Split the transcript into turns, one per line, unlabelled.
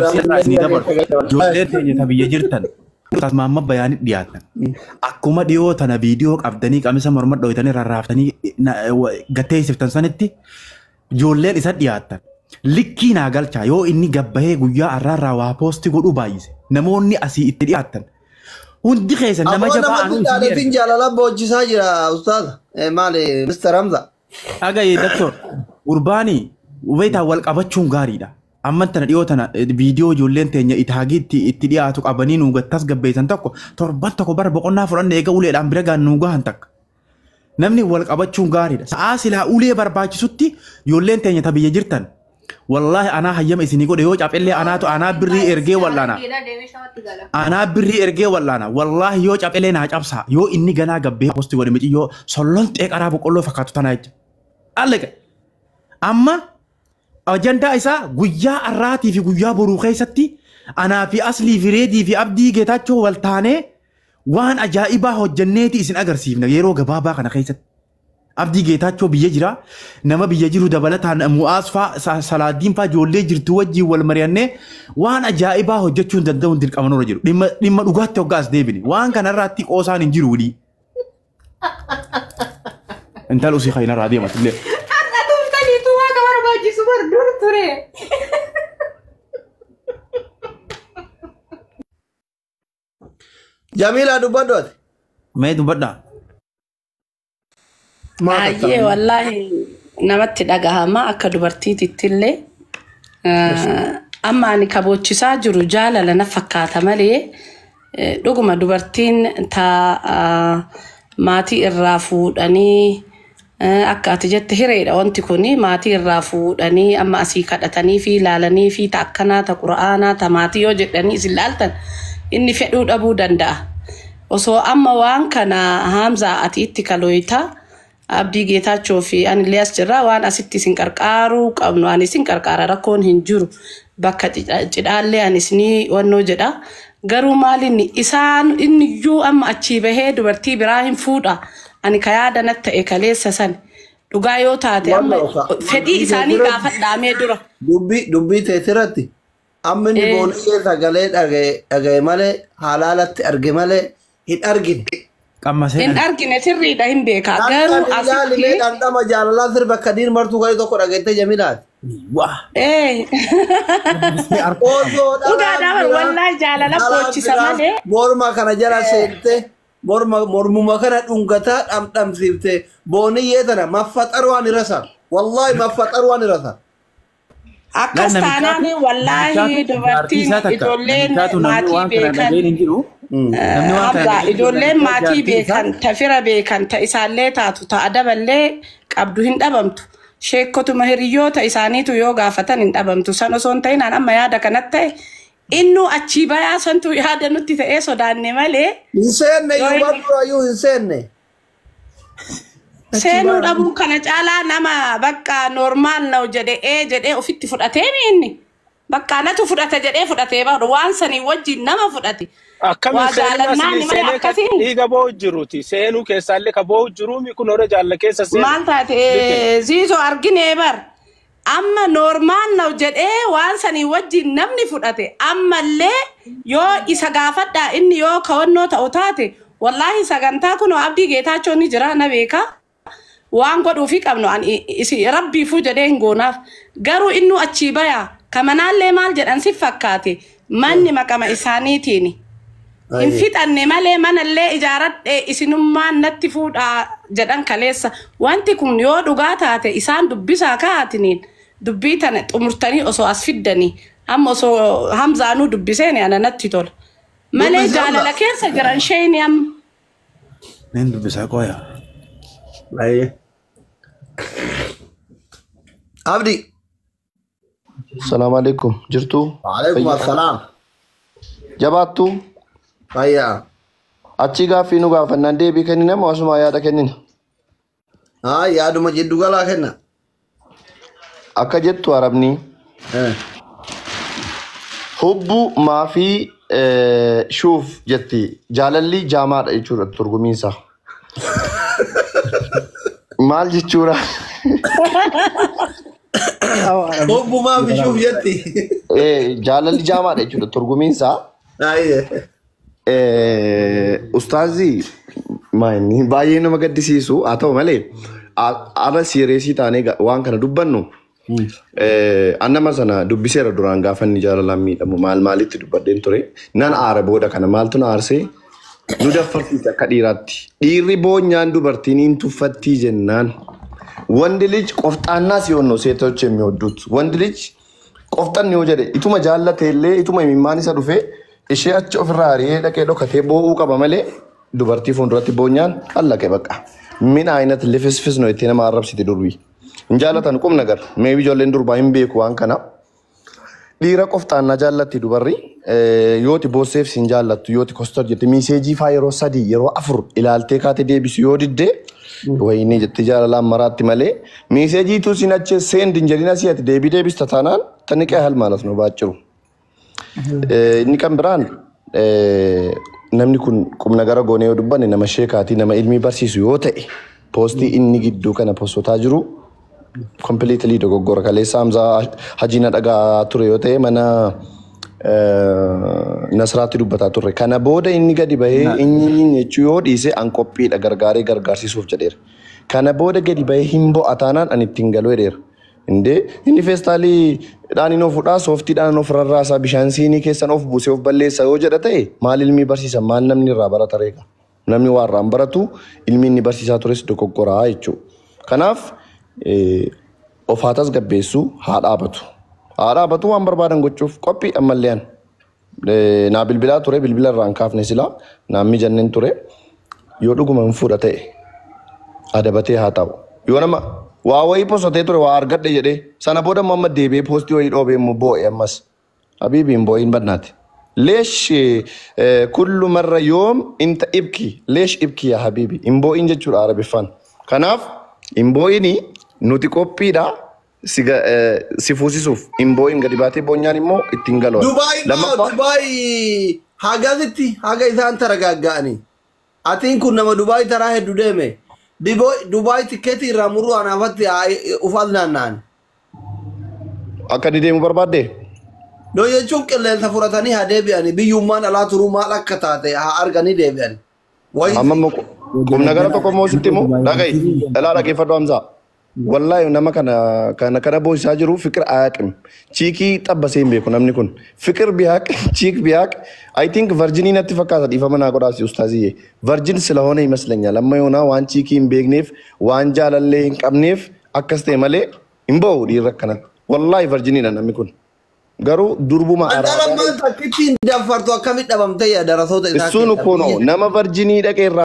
Labsii irraa isinii dabarsu. Ijoollee teenya ta biyya jirtan. Tasmaamma bayaanii dhiyaatan. Akkuma dhiyoo tana viidiyoo qabdanii qamisa morma dhoytanii rarraaftanii gateessiftan sanitti ijoolleen isa dhiyaatan. Likkii naa galchaa yoo inni gabbahee guyyaa arraarraa waa poosti godhuu baay'ise. Namoonni asii itti dhiyaatan. Hundi keessan nama
Aboo
jabaa
namatti
anuu isinii erga.
dhaaleetiin jaalala boojjisaa jira ustaaza. Maali Mr. Hamza.
Dhagaye doktor gurbaani hubeetaa wal qabachuun gaariidha. Amman tana dhiyoo tana viidiyoo ijoolleen teenya itaagii itti dhiyaatu qabanii nuu gattas gabbeessan tokko torban tokko bara boqonnaa fudhanne eega uleedhaan bira gaan nuu gahan takka. Namni wal qabachuun gaariidha. Sa'aa silaa ulee barbaachisutti ijoolleen teenya ta biyya jirtan. Wallaahi anaa hayyama isinii godhe yoo caphellee anaatu anaa birrii ergee wal'aana. Anaa birrii ergee wal'aana. Wallaahi yoo caphellee naa cabsaa yoo inni ganaa gabbee posti godhe miciyyoo sollonxee qaraa boqqolloo fakkaatu tanaa jecha. Alleqa. Amma ajandaa isaa guyyaa har'aatii fi guyyaa boruu keessatti anaa fi Aslii fi Reedii fi Abdii Geetaachoo wal taanee waan ajaa'ibaa hojjenneeti isin agarsiifna yeroo gabaabaa kana keessatti. Abdii Geetaachoo biyya jira. Nama biyya jiru dabalataan Mu'aaz faa Salaaddiin faa ijoollee jirtu wajjin wal mari'annee waan ajaa'ibaa hojjechuu hin danda'uun dirqama nurra jiru. Dhimma dhugaatti hoggaa as deebine. Waan kanarraatti qoosaan hin jiru walii. Intal usii kainarraa deematillee.
Har'a tuftaniitu waaqa barbaachisu bar dur ture.
Jamiila dubbadhu ati.
Mee dubbadhaa.
Baay'ee wallaahi namatti dhagahama akka dubartiitittillee. Amma ani kaboochisaa jiru jaalala na fakkaata malee dhuguma dubartiin ta maatii irraa fuudhanii akka ati jette hireedha wanti kun maatii irraa fuudhanii amma asii kadhatanii fi ilaalanii fi ta akkanaa ta qura'aanaa ta maatii yoo jedhanii isin laaltan inni fedhuu dhabuu danda'a. Osoo amma waan kana Hamzaa ati itti kalooytaa Abdii Geetaachoo fi anillee as jirra waan asitti isin qarqaaruu qabnu ani isin qarqaara rakkoon hin jiru bakka cidhaallee ani isinii wannoo jedha garuu maalinni isaan inni iyyuu amma achii bahee dubartii biraa hin fuudha ani ka yaada natti ta'e kaleessa san dhugaa yoo taate amma fedhii isaanii gaafadhaamee dura.
Dubbii teetirratti amma inni boonee sagalee dhagaye malee halaalatti arge malee hin argine.
Qammasee
Hin argine sirriidha hin beeka garuu
Ilaalimee
asitti.
dhandhama jaalalaa sirba kadiir martuu kan tokko dhageettee Jamilaati.
Waa.
Osoo
Dhugaadhaa bar wallaahi jaalala boochisa malee.
Morma kana jala seente mormuma kana dhungataa dhamdhamsiifte booniyyee tana maffaxar waan irasa. Wallaahi maffaxar waan irasa.
Akkas taanaan wallaahi dubartiin ijoolleen maatii beekan Hamza ijoolleen maatii beekan ta fira beekan ta isaallee taatu ta adaballee qabdu hin dhabamtu. Sheekotuma hiriyoota isaaniitu yoo gaafatan hin dhabamtu. San osoo hin ta'in amma yaada kanatti ta'e innuu achii bayaa santu yaada nutti ta'ee sodaanne malee.
Hin seenne iyyuu barbaadu hin seenne.
Seenuu dhabuun kana caalaa nama bakka normaal na'u jedhee jedhee ofitti fudhatee inni. Bakka natu fudhata jedhee fudhatee bahu waan sanii wajjin nama fudhate.
Akkamiin
Waa
seenuu
jaalannaan
asii
malee
seenee kan
akkasiin.
dhiiga boo'u jiruuti. Seenuu keessaallee ka boo'u jiruumi kun hora jaalla keessa seenu.
Maal taate ziizoo arginee bar. Amma normaal na'u jedhee waan sanii wajjin namni fudhate ammallee yoo isa gaafadhaa inni yoo kawannoo ta'u taate wallaahi sagantaa kunoo Abdii Geetaachoo ni jira na beekaa. Waan godhuufi qabnu ani isi rabbiifuu jedhee hin goonaaf garuu innu achii bayaa kamanaallee maal jedhan si fakkaate manni maqama isaaniitiin hin fixanne malee manallee ijaaradhe isinummaan natti fuudhaa jedhan kaleessa wanti kun yoo dhugaa taate isaan dubbisaa kaa'atiniin dubbii tana xumurtanii osoo as fiddanii amma osoo Hamzaanuu dubbiseen ana natti tola malee jaalala keessa jiran sheeni amma.
Neen dubbisaa qoya.
Abdi.
Salaam alaikum. Jirtuu?
Waalaikum assalaam.
Jabaattuu?
Fayyaa.
Achii gaaffii nu gaafannaan deebii kennina moo asuma yaada kennina?
Haa yaaduma jiddu galaa kenna.
Akka jettu Arabni. Hubbu maafii shuuf jetti. Jaalalli jaamaadha jechuudha turgumiinsa. Maal jechuudha?
Hobbumaa fi shuuf jetti.
Jaalalli jaamaadha jechuudha turgumiin isaa.
Ayyee.
Ustaazii maayini baay'ee nama gaddisiisu haa ta'u malee ala serious taanee waan kana dubbannu an nama sana dubbiseera duraan gaafa inni jaalalaan miidhamu maal maalitti dubbadheen ture nan aara booda kana maaltu na aarsee nu daffarsiise akka dhiiraatti dhiirri boonyaan dubartiin hin tuffattii jennaan ወንድ ልጅ ቆፍጣና ሲሆን ነው ሴቶች የሚወዱት። ወንድ ልጅ ቆፍጠን yoo jedhe ituma jaallate illee ituma imimmaan isa dhufe ishee achi ofirraa ari'ee dhaqee dhokatee boo'uu qaba malee dubartii fuulduratti boonyaan allaqe baqa. ምን አይነት ልፍስፍስ ነው itti nama arrabsiti durbi. Hin jaallatan qum nagar maybe ijoolleen durbaa hin beeku waan kana. Dhiira qofxaannaa jaallatti dubarri yooti boosseef sin jaallattu yooti kostor jette message faa yeroo sadii yeroo afur ilaaltee kaate deebisu yoo didde wayinii jettee jaalalaan maraatti malee message tu sin achi send hin jedhin asii ati deebii deebista taanaan ተንቀሃል ማለት ነው ባጭሩ። Inni kan biraan namni kun qubna gara goonee yoo dubbanne nama sheekaatii nama ilmii barsiisu yoo ta'e post inni gidduu kana postotaa jiru completely dogoggora. Kaleessa Hamzaa Hajiina dhagaa ture yoo ta'e mana Nasraatti dubbataa turre. Kana booda inni gadi bahee inni jechuu yoo dhiise an qophiidha gargaaree gargaarsiisuuf jedheera. Kana booda gadi bahee hin bo'a taanaan ani ittiin galuu jedheera. Indee inni feestaalii dhaan of fudhaa sooftiidhaan of rarraasaa bishaan siinii keessan of buusee of balleessa yoo jedha ta'e maal ilmii barsiisa maal namni irraa barata reeka. Namni waa irraa hin baratu ilmi inni barsiisaa tures dogoggoraa jechuudha. Kanaaf of haa tasgabbeessu haa dhaabatu. Haa dhaabatu waan barbaadan gochuuf qophii ammallee an. Naa bilbilaa ture bilbila irraa hin kaafne silaa naan mijanneen ture yoo dhuguma hin fuudha ta'e adabatee haa ta'u. Yoo nama waa wayii postee ture waa argadhe jedhee sana booda immoo amma deebi'ee post wayii dhoobee immoo boo'e ammas. Habiibi hin boo'in badnaati. ليش كل مرة يوم انت ابكي ليش ابكي يا حبيبي hin boo'in jechuudha Arabiffaan. Kanaaf hin boo'ini nuti qophiidha si fuusisuuf hin boo'in gadi baatee boonyaan immoo ittiin galu.
Dubaay moo
Lammaffaa
Dubaay hagasitti haga isaan taragagga'ani. Atiin kun nama Dubaay taraa hedduu deeme. Dubaay tikkeetii irraa muruu anaafatti ufaas naanna'an.
Akka inni deemu barbaadde?
No jechuun qilleensa fudhatanii haa deebi'ani. Biyyummaan alaa turuu maal akka taate haa arganii deebi'ani. Wayi
Amma immoo qubna gara tokko immoo sitti immoo dhaga'i dhalaa dhageeffadhu Hamzaa. Wallaahi nama kana kana kana boosisaa jiru fikir aaqim. Chick xabbasee hin beeku namni kun. Fikir biyaaq chick biyaaq I think virgin natti fakkaata dhiifama naa godhaasi ustaaziyye. Virgin ስለሆነ ይመስለኛል amma yoonaa waan chick hin beekneef waan jaalallee hin qabneef akkas ta'e malee hin ba'u dhiirri akkanatti. Wallaahi virginiidha namni kun. Garuu durbuma
Antaala
araadaa
maal takkittiin daffartu akkamitti dhabamtee yaa darasoota isaa
እሱን እኮ ነው
keessaa.
nama virgin dhaqee irraa